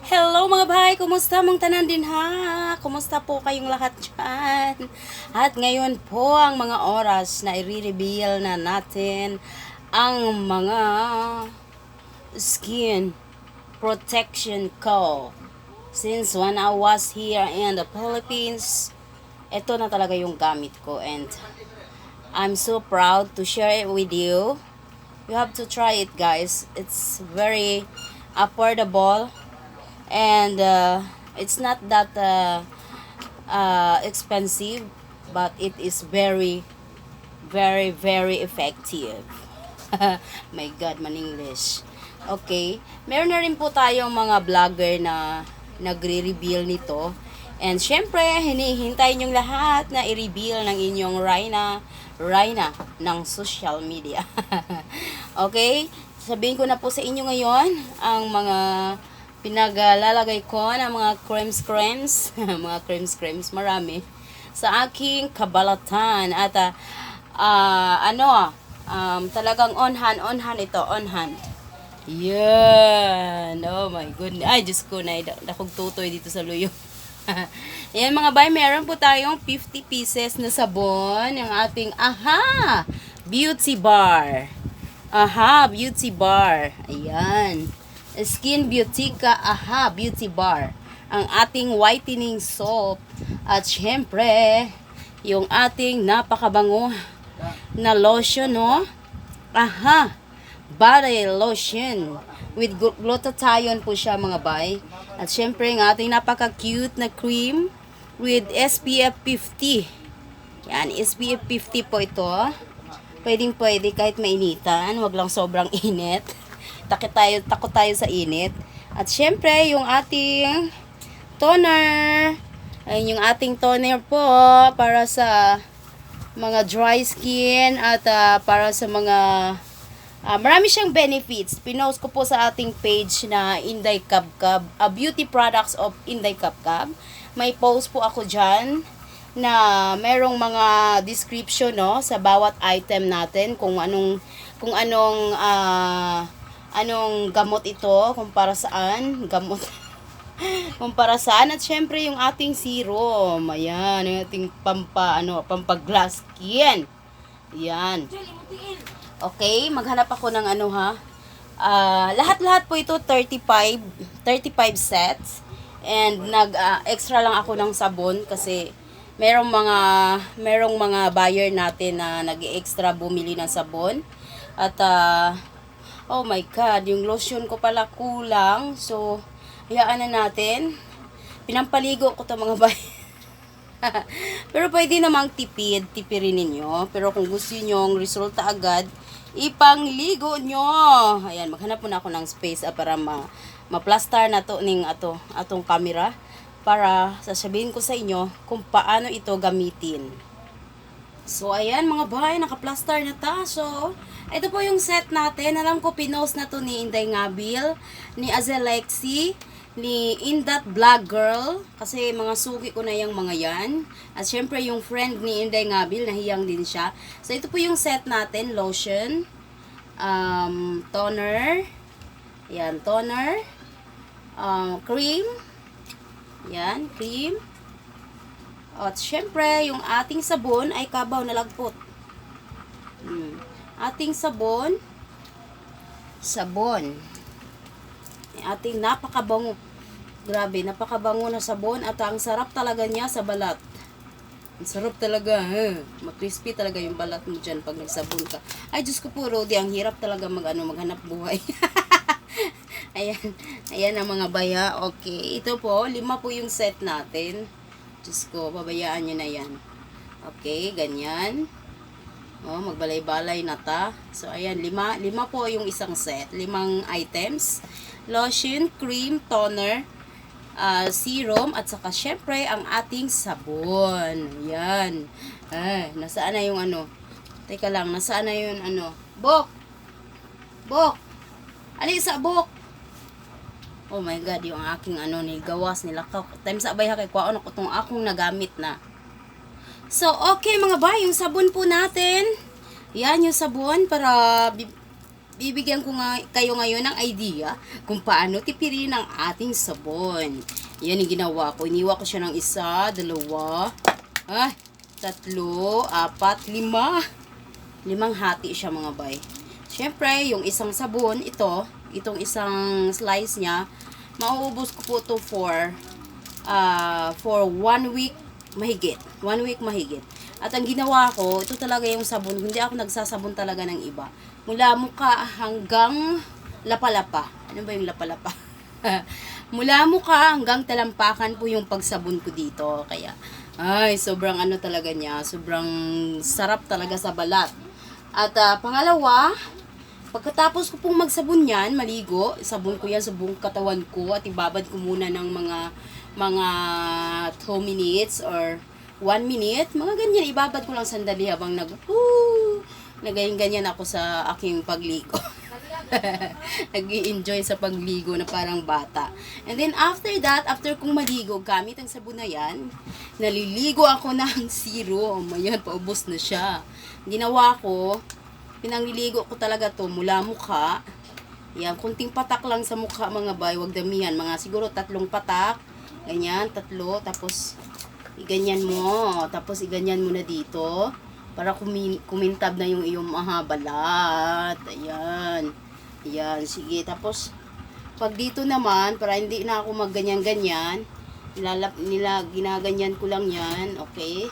Hello mga bahay, kumusta mong tanan din ha? Kumusta po kayong lahat dyan? At ngayon po ang mga oras na i-reveal na natin ang mga skin protection ko. Since when I was here in the Philippines, ito na talaga yung gamit ko and I'm so proud to share it with you. You have to try it guys. It's very affordable and it's not that expensive, but it is very very effective. My god, man English. Okay, meron na rin po tayong mga vlogger na nagre-reveal nito, and syempre hinihintay nyong lahat na i-reveal ng inyong Rhina ng social media. Okay, sabihin ko na po sa inyo ngayon ang mga pinaglalagay ko ng mga creams mga creams marami sa aking kabalatan at talagang on hand ito, on hand. Yan, oh my goodness, ay Diyos ko, na dakog tutoy dito sa luyo. Ayan mga bay, meron po tayong 50 pieces na sabon, yung ating beauty bar. Beauty bar. Ayan. Skin Beautica Beauty Bar. Ang ating whitening soap. At syempre, yung ating napakabango na lotion, no? Body lotion. With glutathione po siya mga bay. At syempre, ang ating napaka-cute na cream with SPF 50. Yan, SPF 50 po ito. Pwede kahit mainitan. Wag lang sobrang init. Takot tayo sa init. At syempre, yung ating toner. Ayun yung ating toner po para sa mga dry skin at para sa mga marami siyang benefits. Pinost ko po sa ating page na Inday Kabkab, beauty products of Inday Kabkab. May post po ako dyan na merong mga description, no, sa bawat item natin kung anong gamot ito, kung para saan gamot. Kung para saan. At syempre yung ating serum, ayan, yung ating pampaglass skin. Ayan. Okay, maghanap ako ng lahat-lahat po ito 35 sets, and extra lang ako ng sabon kasi merong mga buyer natin na nag-extra bumili ng sabon. At oh my god, yung lotion ko pala kulang. So, hayaan na natin. Pinampaligo ko to mga bay. Pero pwede namang tipirin ninyo. Pero kung gusto niyo yung resulta agad, ipangligo nyo. Ayan, maghanap muna ako ng space para ma-plaster na to ning atong camera para sasabihin ko sa inyo kung paano ito gamitin. So, ayan mga bay, naka-plaster na ta. So, ito po yung set natin. Alam ko pinost na to ni Inday Ngabil, ni Azelexi, ni Indat Vlog Girl, kasi mga suki ko na yung mga yan. At syempre yung friend ni Inday Ngabil, nahiyang din siya. So, ito po yung set natin. Lotion, toner, yan, toner, cream, yan, cream. At syempre, yung ating sabon ay kabaw na lagpot. Ating sabon. Yung ating napakabango. Grabe, napakabango na sabon. At ang sarap talaga niya sa balat. Ang sarap talaga. Makrispy talaga yung balat mo dyan pag nagsabon ka. Ay, Diyos ko po, Rodi, ang hirap talaga maghanap buhay. Ayan ang mga baya. Okay, ito po, 5 po yung set natin. Diyos ko, babayaan nyo na yan. Okay, ganyan. Magbalay-balay na ta. So, ayan, 5 po yung isang set. 5 items. Lotion, cream, toner, serum, at saka syempre, ang ating sabon. Ayan. Nasaan na yung Teka lang, nasaan na yung Bok! Ali sa bok! Oh my god, yung aking ni gawas nila ka. Time sa abay ha kay kwaon ako itong akong nagamit na. So, okay mga bay, yung sabon po natin. Yan yung sabon para bibigyan ko nga kayo ngayon ng idea kung paano tipirin ang ating sabon. Yan yung ginawa ko. Iniwa ko siya ng 1, 2, 3, 4, 5. 5 hati siya mga bay. Siyempre, yung isang sabon, itong isang slice niya, mauubos ko po ito for 1 week mahigit. 1 week mahigit. At ang ginawa ko, ito talaga yung sabon. Hindi ako nagsasabon talaga ng iba. Mula mukha hanggang lapalapa. Ano ba yung lapalapa? Mula mukha hanggang talampakan po yung pagsabon ko dito. Kaya, ay, sobrang ano talaga niya. Sobrang sarap talaga sa balat. At pangalawa, pagkatapos ko pong magsabon yan, maligo, sabon ko yan sa buong katawan ko at ibabad ko muna ng mga 2 minutes or 1 minute, mga ganyan, ibabad ko lang sandali habang nagayin-ganyan ako sa aking pagligo. Nag-i-enjoy sa pagligo na parang bata. And then after that, after kong maligo, gamit ang sabon na yan, naliligo ako ng serum. Ayan, paubos na siya. Ginawa ko, pinangliligo ko talaga to mula mukha. Yan, kunting patak lang sa mukha mga bay, wag damihan. Mga siguro 3 patak. Ganyan, 3. Tapos, iganyan mo. Tapos, iganyan mo na dito. Para kumintab na yung iyong mga balat. Ayan. Ayan, sige. Tapos, pag dito naman, para hindi na ako magganyan-ganyan, ginaganyan ko lang yan. Okay?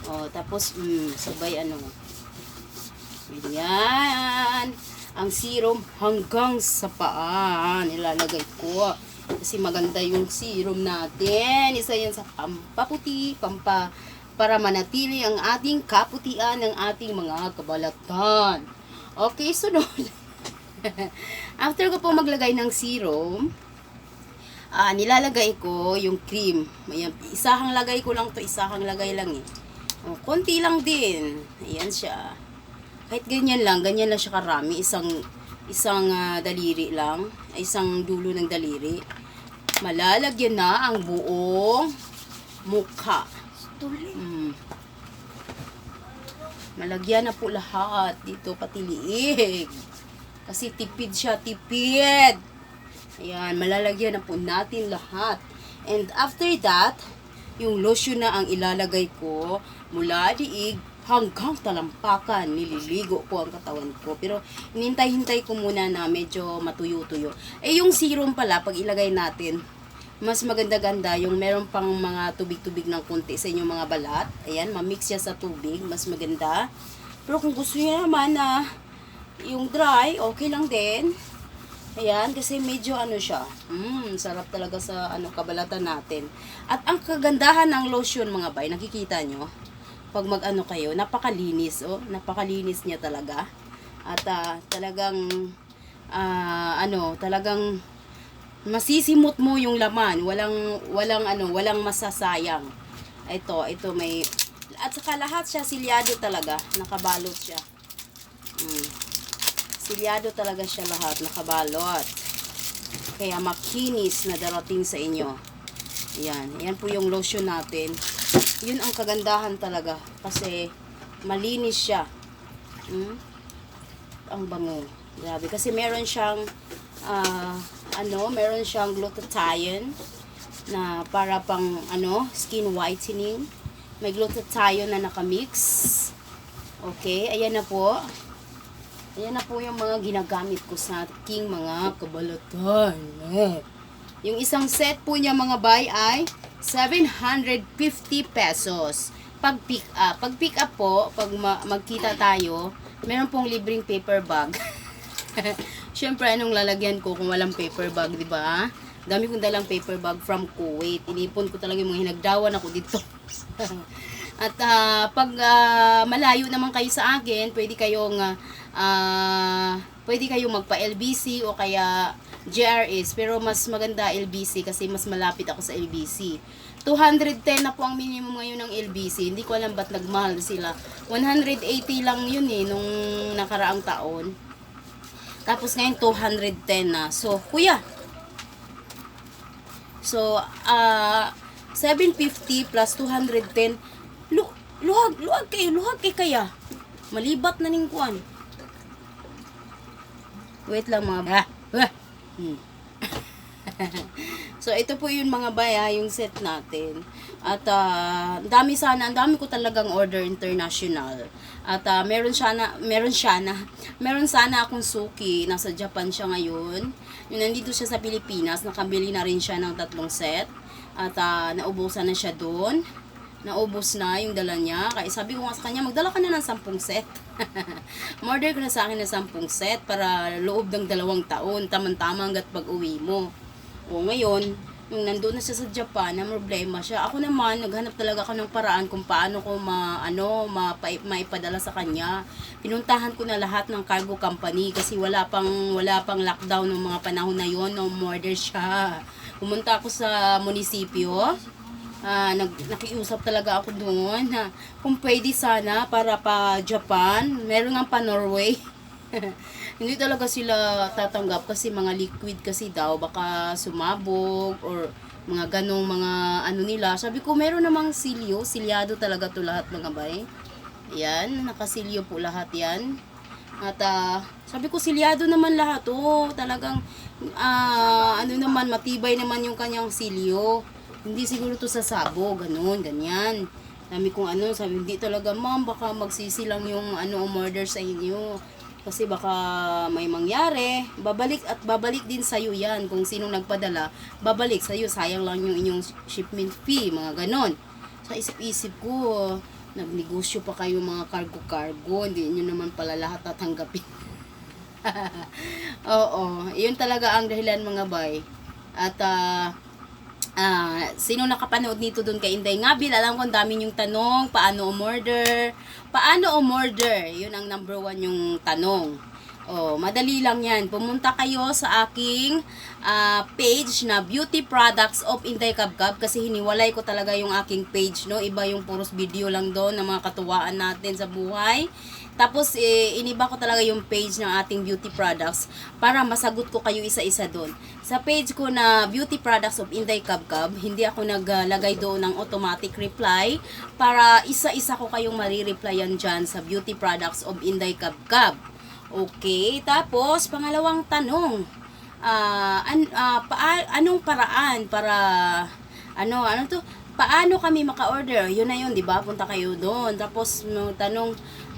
O, tapos, sabay ano. Ayan. Ang serum hanggang sa paa. Nilalagay ko. Kasi maganda yung serum natin. Isa yan sa pampaputi, para manatili ang ating kaputian ng ating mga kabalatan. Okay, sunod. After ko po maglagay ng serum, nilalagay ko yung cream. Ayan, isahang lagay ko lang to, isahang lagay lang eh. O, konti lang din. Ayan siya. Kahit ganyan lang siya karami. Isang daliri lang. Isang dulo ng daliri. Malalagyan na ang buong mukha. Malagyan na po lahat. Dito pati liig. Kasi tipid siya, tipid. Ayan, malalagyan na po natin lahat. And after that, yung lotion na ang ilalagay ko mula liig hanggang talampakan. Nililigo ko ang katawan ko. Pero hinintay-hintay ko muna na medyo matuyo-tuyo. Eh yung serum pala, pag ilagay natin, mas maganda-ganda yung meron pang mga tubig-tubig ng konti sa inyong mga balat. Ayan, mamix siya sa tubig. Mas maganda. Pero kung gusto niya naman na yung dry, okay lang din. Ayan, kasi medyo ano siya. Sarap talaga sa kabalatan natin. At ang kagandahan ng lotion mga bay, nakikita nyo? Pag mag-ano kayo, napakalinis. Oh, napakalinis niya talaga. At talagang talagang masisimot mo yung laman. Walang masasayang. Ito may, at saka lahat siya silyado talaga. Nakabalot siya. Silyado talaga siya lahat. Nakabalot. Kaya makinis na darating sa inyo. Ayan. Ayan po yung lotion natin. Yun ang kagandahan talaga. Kasi malinis siya. Ang bango. Grabe. Kasi meron siyang meron siyang glutathione na para pang skin whitening. May glutathione na nakamix. Okay, ayan na po. Ayan na po yung mga ginagamit ko sa aking mga kabalatan. Yung isang set po niya mga bay ay 750 pesos. Pag pick up po, pag magkita tayo, meron pong libreng paper bag. Siyempre, anong lalagyan ko kung walang paper bag, di ba? Dami kong dalang paper bag from Kuwait. Inipon ko talaga yung mga hinagdawan ako dito. At pag malayo naman kayo sa akin, pwede kayong magpa-LBC o kaya GRS. Pero mas maganda LBC kasi mas malapit ako sa LBC. 210 na po ang minimum ngayon ng LBC. Hindi ko alam ba't nagmahal sila. 180 lang yun nung nakaraang taon. Tapos ngayon 210 na. So, kuya. So, 750 plus 210. Luhag kay kaya. Malibat na ning kuan. Wait lang mga Hmm. So, ito po yung mga baya, yung set natin. At, ang dami ko talagang order international. At, meron sana akong suki, nasa Japan siya ngayon. Yung nandito siya sa Pilipinas, nakabili na rin siya ng 3 set. At, naubusan na siya doon. Naubos na yung dala niya. Kaya sabi ko nga sa kanya, magdala ka na ng 10 set. Order ko na sa akin ng 10 set para loob ng 2 taon. Tamang-tama hanggat pag-uwi mo. O ngayon, nung nandun na siya sa Japan, na problema siya. Ako naman, naghanap talaga ako ng paraan kung paano ko maipadala sa kanya. Pinuntahan ko na lahat ng cargo company kasi wala pang lockdown ng mga panahon na yon, no order siya. Pumunta ako sa munisipyo. Nakiusap talaga ako doon na kung pwede sana para pa Japan, meron nga pa Norway. Hindi talaga sila tatanggap kasi mga liquid kasi daw baka sumabog or mga ganong mga ano nila. Sabi ko meron namang silyo, silyado talaga to lahat mga bay. Ayan, nakasilyo po lahat yan. At sabi ko silyado naman lahat talagang ano naman matibay naman yung kanyang silyo. Hindi siguro to sasabog, ganyan. Sabi kong sabi hindi talaga ma'am, baka magsisi lang yung umorder sa inyo. Kasi baka may mangyari, babalik din sa'yo yan. Kung sinong nagpadala, babalik sa'yo. Sayang lang yung inyong shipment fee, mga ganon. Sa isip-isip ko, nagnegosyo pa kayo mga cargo-cargo. Hindi nyo naman pala lahat tatanggapin. Oo, yun talaga ang dahilan mga bay. At, sino nakapanood nito doon kay Inday Ngabil, alam ko ang dami yung tanong, paano umorder? Yun ang number 1 yung tanong. Madali lang yan. Pumunta kayo sa aking page na Beauty Products of Inday Kabkab kasi hiniwalay ko talaga yung aking page, no? Iba yung puros video lang doon ng mga katuwaan natin sa buhay. Tapos, iniba ko talaga yung page ng ating beauty products para masagot ko kayo isa-isa doon. Sa page ko na Beauty Products of Inday Kabkab, hindi ako naglagay doon ng automatic reply para isa-isa ko kayong marireplyan dyan sa Beauty Products of Inday Kabkab. Okay, tapos, pangalawang tanong, anong paraan para, paano kami maka-order? Yun na yun, di ba? Punta kayo doon. Tapos,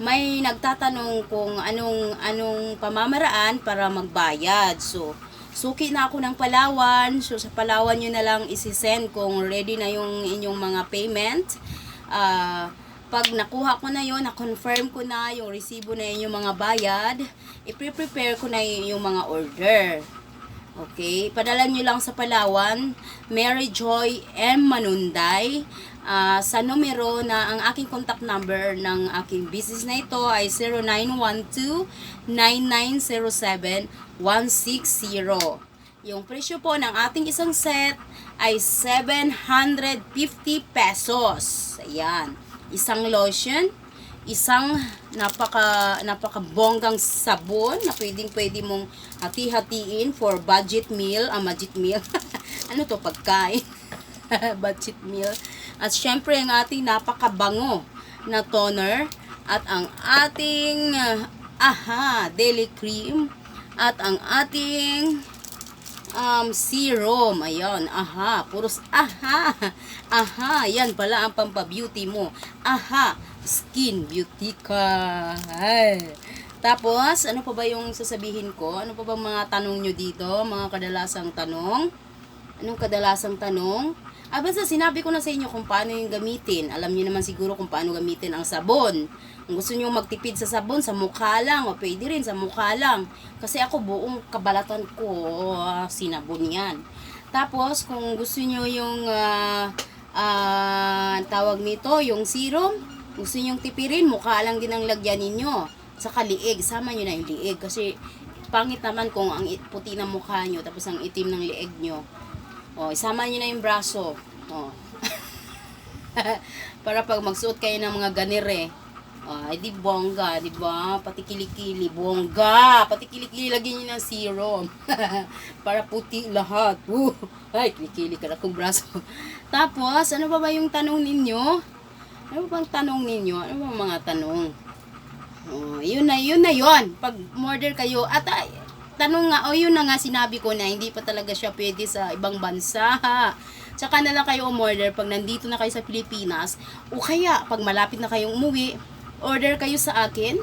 may nagtatanong kung anong pamamaraan para magbayad. So, suki na ako ng Palawan. So, sa Palawan nyo na lang isi-send kung ready na yung inyong mga payment. Pag nakuha ko na yun, na-confirm ko na yung resibo na yun yung mga bayad, i-prepare ko na yung mga order. Okay, padala nyo lang sa Palawan, Mary Joy M. Manunday, sa numero na ang aking contact number ng aking business na ito ay 0912-9907-160. Yung presyo po ng ating isang set ay 750 pesos. Ayan, isang lotion, isang napaka-bonggang sabon na pwede mong hati-hatiin for budget meal, budget meal. Ano to, pagkain? Budget meal. At syempre ang ating napakabango na toner at ang ating daily cream at ang ating serum. Ayan, puros yan pala ang pampabeauty mo. Skin beauty ka. Ay. Tapos, ano pa ba yung sasabihin ko? Ano pa ba mga tanong nyo dito? Mga kadalasang tanong? Anong kadalasang tanong? Basta sinabi ko na sa inyo kung paano yung gamitin. Alam niyo naman siguro kung paano gamitin ang sabon. Kung gusto niyo magtipid sa sabon, sa mukha lang. O pwede rin sa mukha lang. Kasi ako buong kabalatan ko, sinabon yan. Tapos, kung gusto niyo yung tawag nito, yung serum, gusto niyo tipirin, mukha lang din ang lagyan ninyo. Saka liig, sama nyo na yung liig. Kasi pangit naman kung ang puti ng mukha nyo, tapos ang itim ng liig nyo. Isama nyo na yung braso. Para pag magsuot kayo ng mga ganire, ay di bongga, di ba? Pati kilikili, bongga. Pati kilikili, lagyan nyo ng serum. Para puti lahat. Ay, kilikili ka na kong braso. Tapos, ano ba yung tanong ninyo? Ano bang tanong ninyo? Ano bang mga tanong? Yun na yun. Pag order kayo, at tanong nga, o yun na nga sinabi ko na hindi pa talaga siya pwede sa ibang bansa. Tsaka na lang kayo umorder pag nandito na kayo sa Pilipinas, o kaya pag malapit na kayong umuwi, order kayo sa akin.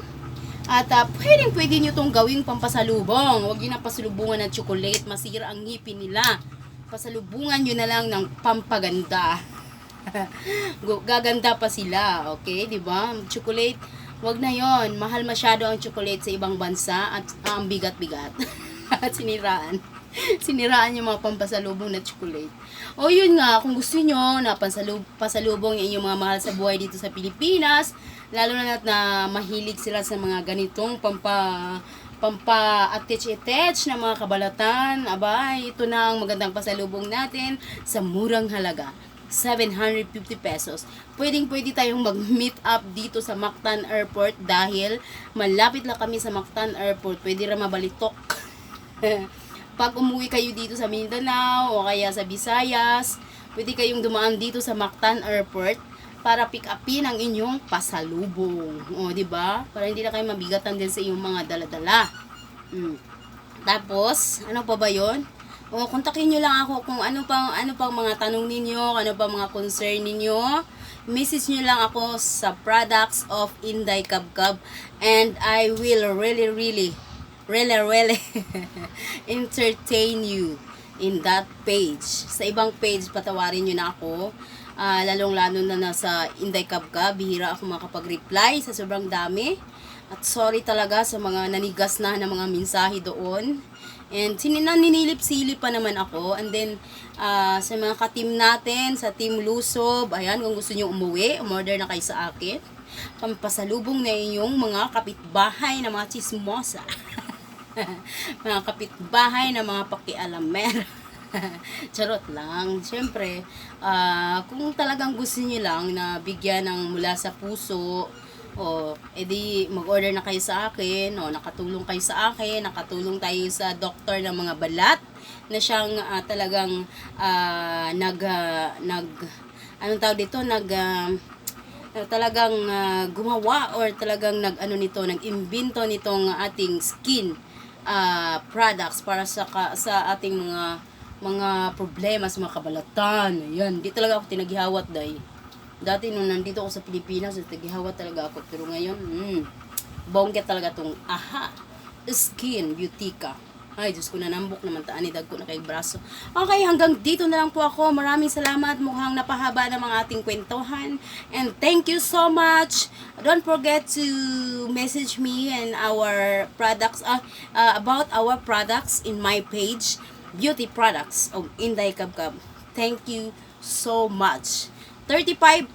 At pwede nyo tong gawing pampasalubong. Huwag nyo na pasalubungan ng chocolate, masira ang ngipin nila. Pasalubungan nyo na lang ng pampaganda. Gaganda pa sila, okay? 'Di ba? Chocolate, wag na 'yon. Mahal masyado ang chocolate sa ibang bansa at ang bigat-bigat. At siniraan yung mga pampasalubong na chocolate. O yun nga, kung gusto nyo na pasalubong yung inyong mga mahal sa buhay dito sa Pilipinas, lalo na mahilig sila sa mga ganitong pampa-attach na mga kabalatan, abay, ito na ang magandang pasalubong natin sa murang halaga. 750 pesos. Pwede tayong mag-meet up dito sa Mactan Airport dahil malapit lang kami sa Mactan Airport. Pwede rin mabalitok. Pag umuwi kayo dito sa Mindanao o kaya sa Visayas, pwede kayong dumaan dito sa Mactan Airport para pick upin ang inyong pasalubong. O, di ba? Para hindi na kayo mabigatan din sa inyong mga dala-dala. Tapos, ano pa ba 'yon? O, kontakin nyo lang ako kung ano pang mga tanong ninyo, ano pang mga concern ninyo. Message nyo lang ako sa products of Inday Kabkab and I will really entertain you in that page. Sa ibang page, patawarin nyo na ako. Lalong-lalo na nasa Inday Kabkab, bihira ako makapag-reply sa sobrang dami. At sorry talaga sa mga nanigas na mga mensahe doon. And ninilip-silip pa naman ako. And then, sa mga ka-team natin, sa Team Lusob, ayan, kung gusto nyo umuwi, umorder na kayo sa akin. Pampasalubong na inyong mga kapitbahay na mga chismosa. Mga kapitbahay na mga pakialamer. Charot lang. Siyempre, kung talagang gusto nyo lang na bigyan ng mula sa puso, o edi mag-order na kayo sa akin, o nakatulong kayo sa akin, nakatulong tayo sa doktor ng mga balat na siyang talagang anong tawag dito, talagang gumawa or talagang nag-imbento nitong ating skin products para sa ating mga problema sa mga kabalatan. Ayan, di talaga ako tinaghihawat dahil dati nung nandito ako sa Pilipinas, tinaghihawat talaga ako. Pero ngayon, bongget talaga tong Skin Beautica. Ay, Diyos ko, nanambok naman taan, idag ko na kay braso. Okay, hanggang dito na lang po ako. Maraming salamat. Mukhang napahaba ng mga ating kwentuhan. And thank you so much. Don't forget to message me and our products, about our products in my page, Beauty Products of Inday Kabkab. Thank you so much. 35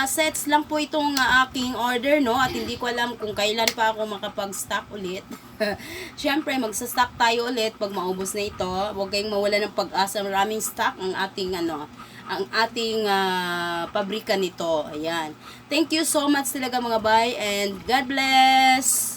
sets lang po itong aking order, no? At hindi ko alam kung kailan pa ako makapag-stock ulit. Siyempre, magsa-stock tayo ulit pag maubos na ito. Huwag kayong mawala ng pag-asa. Maraming stock ang ating pabrika nito. Ayan. Thank you so much talaga mga bay, and God bless!